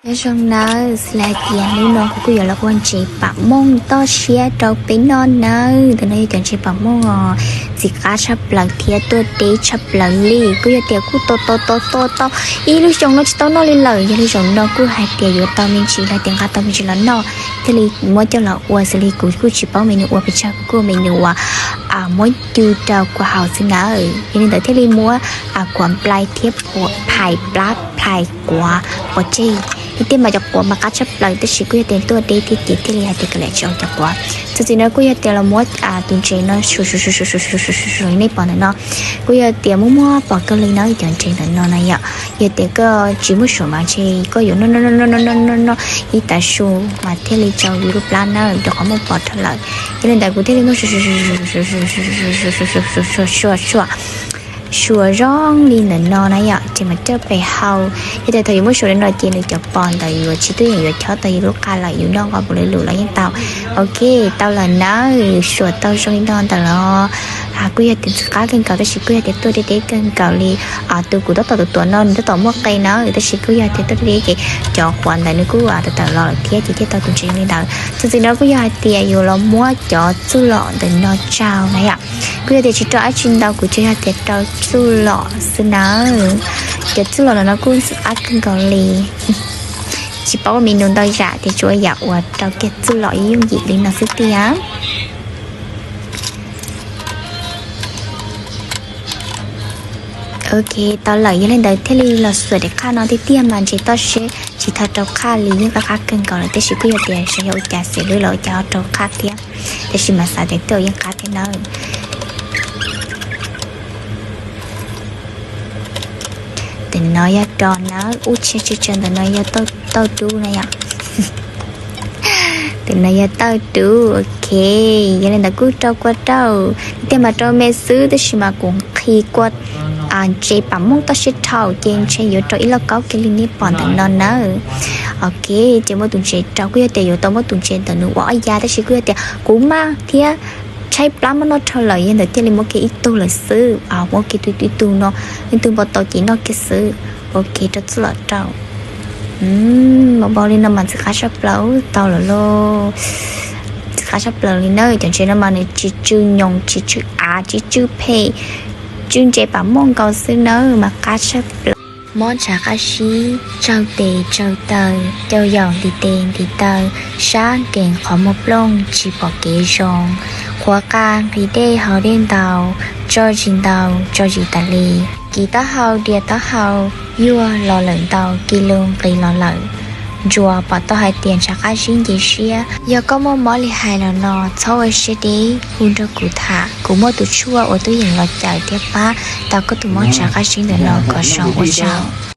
Nyob zoo nawb, xws li hais tias hnub no kuv kuj yuav los ua ntses pam mooj toj siab rau peb noj nawb. Ntawm no yog cov ntses pam mooj os, ntxim qab tshaj plaws thiab tuaj deb tshaj plaws li. Kuj yog tias kuj tua tua tua tua tau ib lub xyoo no tsis tau noj li lawm, yog li zaum no kuj hais tias yuav tau me ntsis los tias nqa tau me ntsis los noj, thiaj li muab coj los ua. Xws li kuv kuj tsis paub me nus ua pes tsawg, kuv kuj me nus uas muab cw rau kuv haus xwb nawb. Yog li ntawd thiaj li muab kuav nplai thiab phais plab phais kuav pov tseg. Tiag tiag mas cov quav mas qab tshaj plaws tab sis kuj yog tias tuaj deb thiab ces thiaj li hais tias kav liam tsis ua cov quav. Txuas ntxiv no kuj yog tias los muab tus ntses no, nej pom ntawm no, kuj yog tias muaj muaj pom kawg li na cov ntses ntawm no na yom. Yog tias koj tsis muaj suam mas ntshe koj yuav noj noj noj noj noj noj ib tav su mas thiaj li tau yus lub plab na, rau qhov muaj pos dhau lawm. Yog li ntawd kuv thiaj li muab suam suam suam zoo li ntawm no na yom, ces mas coj pem hau. Yog tias thaum yuav muab suam li no ces nws cov pos ntawd yuav tsis tuaj yeem yuav chob tau yus lub qa lawm, yus noj nqos puv lwm lus los yeej tau. Ok, tau lawm nawb, suam tau zoo li no ntawm los kuj yog tias ntxim qab kawg nkaus tab sis kuj yog tias tuaj deb deb kawg nkaus li. Tus kuv tab tom tuav tuav no nws tab tom muaj qe nawb, tab sis kuj yog tias tuaj deb deb ces cov quav ntawd nws kuj tawm tawm los lawm thiab ces thiaj tau tus ntses li ntawd. Txuas ntxiv no kuj yog hais tias yuav los muab cov txuj lom ntawm no tsau na yom. Kuj yog tias tsis rau dab tsi ntau, kuv tsuas yog tias rau txuj lom xwb nawb. Cov txuj lom no kuj ntxim qab kawg nkaus li. Tsis paub ua me nus ntau yam tias tsuas yam uas rau kiag txuj lom yooj yim li no xwb tiag. Ok, tau lawm, yog li ntawd thiaj li los xuas daim qhaj no tiag tiag mas ntses toj siab tsis tau rau qhaj li, yeej qab qab kawg nkaus lawm, tab sis kuj yog tias xyov yog ua cas xim lub los ua cas ho rau qhaj thiab, tab sis mas xav tias twb yeej qab thiab nawb. Ntawm no yog rau nawb, ub tshia tsw tsawv, ntawm no yog tauj dub na yom. Ntawm no yog tauj dub, ok. Yog li ntawd kuj rau kua rau, tiag mas rau me xwb tab sis mas kuv nqhis kua ntses pam mooj toj siab dhau ces ntshe yuav rau ib lauj kaub kiag li nej pom ntawm no nawb. Ok, ces muab tus ntses rau, kuj yog tias yuav tau muab tus ntses ntawm nws ua ob ya tab sis kuj yog tias kuv maj thiab tshaib plab muab noj dhau lawm, yog ntawd thiaj li muab kiag ib tug lawm xwb, muab kiag ib tug no, ib tug npau taws ces noj kiag xwb. Ok, rau txuj lom rau. Npau npau li no mas ntxim qab tshaj plaws, tau lawm lauj. Ntxim qab tshaj plaws li na, cov ntses no mas nws tsis tsw nyoos, tsis tsw av, tsis tsw phem, tsw ntses pam mooj nkaus xwb nawb mas qab tshaj plaws. Mob ntshav qab zib, tsaug tes tsaug taw, cau yaum ntiv tes ntiv taw, sab nkees qhov muag plooj tsis pom kev zoo, qhuav qa nqhis dej haus dej ntau, tso zis ntau, tso zis tas li, kiv taub hau dias taub hau, yuag los lawm ntau, kis lus nqis los lawm. Ntsuas pom tau hais tias ntshav qab zib nce siab. Yog koj muaj mob li hais los no txhob ua siab deb, hu nrog kuv tham, kuv muaj tus tshuaj uas twb yeem los cawm thiab pab tau koj tus mob ntshav qab zib ntawm no kom zoo ua tsaug.